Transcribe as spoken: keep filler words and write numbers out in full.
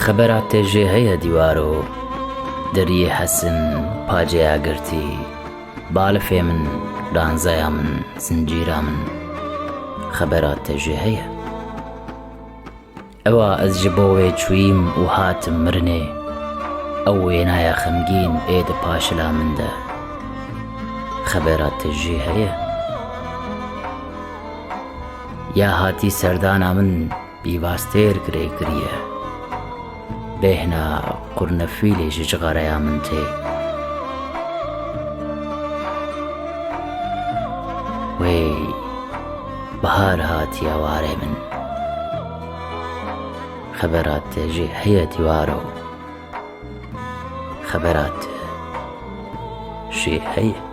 Xebera te jê heye dîwaro, deriyê hesin, paceya girtî, balifê min, ranzaya min, zincîra min. Xebera te jê heye. Ewa ez ji bo wê çûyîm û hatim mirinê, ew wênaya xemgîn ê di paşila min de. Xebera te jê heye. Ya hatî serdana min pîvaztêr girê kiriye. Bêhna qurnefîlê ji cixareya min tê. Wey, bahar hatiye warê min. Xebera te jê heye dîwaro. Xebera te jê heye.